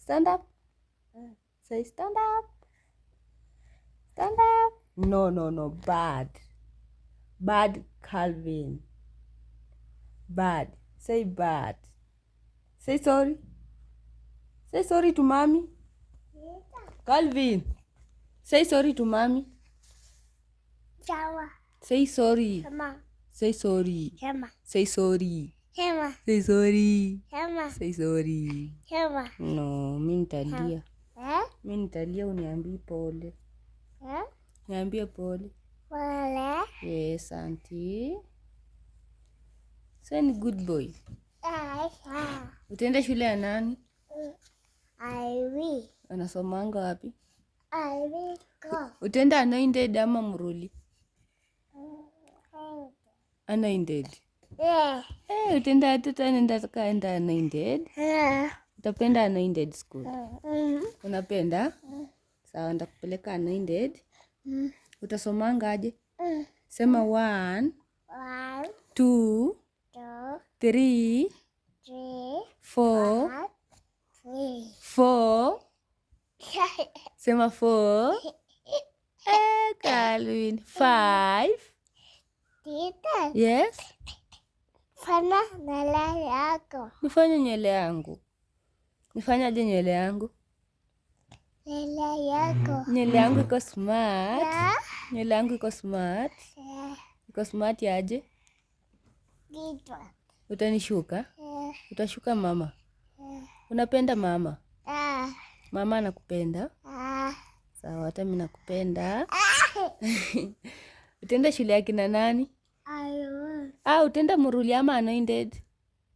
Stand up. Say stand up. Stand up. No, no, no. Bad. Bad Calvin. Bad. Say bad. Say sorry. Say sorry to mommy. Calvin. Say sorry to mommy. Sawa. Say sorry. Sema. Say sorry. Sema. Say sorry. Sema. Say sorry. Sema. Say sorry. Sema. No, mi nitalia. Eh? Mi nitalia uniambie pole. Eh? Niambie pole. Pole. Yes, auntie. Say ni good boy. Aisha. Utaenda shule ya nani? I will. Anasomanga wapi? I will go. Utaenda Anointed ama Mruli? Anointed. Yeah. Eh, utaenda tutaenda tukaenda Anointed. Yeah. Utapenda Anointed school. Mm. Unapenda? Sawa, nitakupeleka Anointed. Utasomanga aje? Mm. Sema 1, 1, 2, 2, 3, 3, 4, 4, 3. 4. Sema 4. Eh, Calvin. 5. Tita, Yes. fanya nywele yako. Nifanye nywele yangu. Nifanyaje nywele yangu? Nywele yako. Nywele yangu iko smart. Yeah. Nywele yangu iko smart. Yeah. Iko smart aje? Kichwa. Utanishuka? Yeah. Utashuka mama? Yeah. Unapenda mama? Ah. Mama anakupenda? Ah. Sawa, hata mimi nakupenda. Utaenda shule ya kina nani? I will. Ah, utaenda Muruli ama Anointed?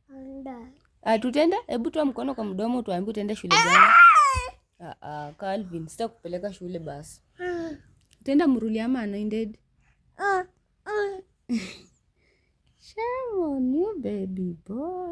Under. Ah, tutenda? Hebu toa mkono kwa mdomo tuambie utaenda shule gani? Ah, ah, Calvin, sitakupeleka shule basi. Utaenda Muruli ama Anointed? Ah. Ah. Shame on you, baby boy.